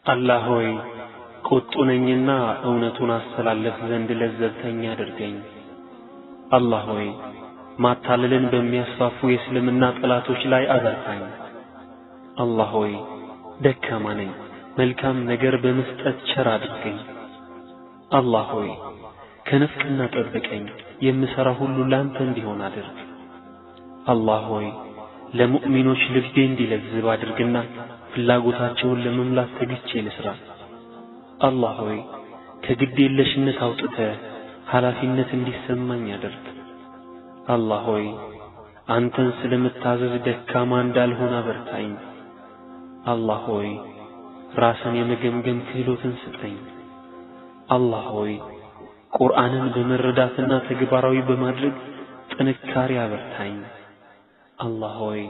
አላህ ሆይ፣ ቁጡ ነኝና እውነቱን አስተላለፍ ዘንድ ለዘብተኛ አድርገኝ። አላህ ሆይ፣ ማታለልን በሚያስፋፉ የእስልምና ጠላቶች ላይ አበርታኝ። አላህ ሆይ፣ ደካማ ነኝ፣ መልካም ነገር በመስጠት ቸር አድርገኝ። አላህ ሆይ፣ ከንፍቅና ጠብቀኝ፣ የምሠራ ሁሉ ላንተ እንዲሆን አድርግ። አላህ ሆይ፣ ለሙእሚኖች ልቤ እንዲለዝብ አድርግና ፍላጎታቸውን ለመሙላት ተግቼ ልስራ። አላህ ሆይ፣ ከግድ የለሽነት አውጥተህ ኃላፊነት እንዲሰማኝ አድርግ። አላህ ሆይ፣ አንተን ስለምታዘዝ ደካማ እንዳልሆን አበርታኝ። አላህ ሆይ፣ ራስን የመገምገም ክህሎትን ስጠኝ። አላህ ሆይ፣ ቁርአንን በመረዳትና ተግባራዊ በማድረግ ጥንካሬ አበርታኝ። አላህ ሆይ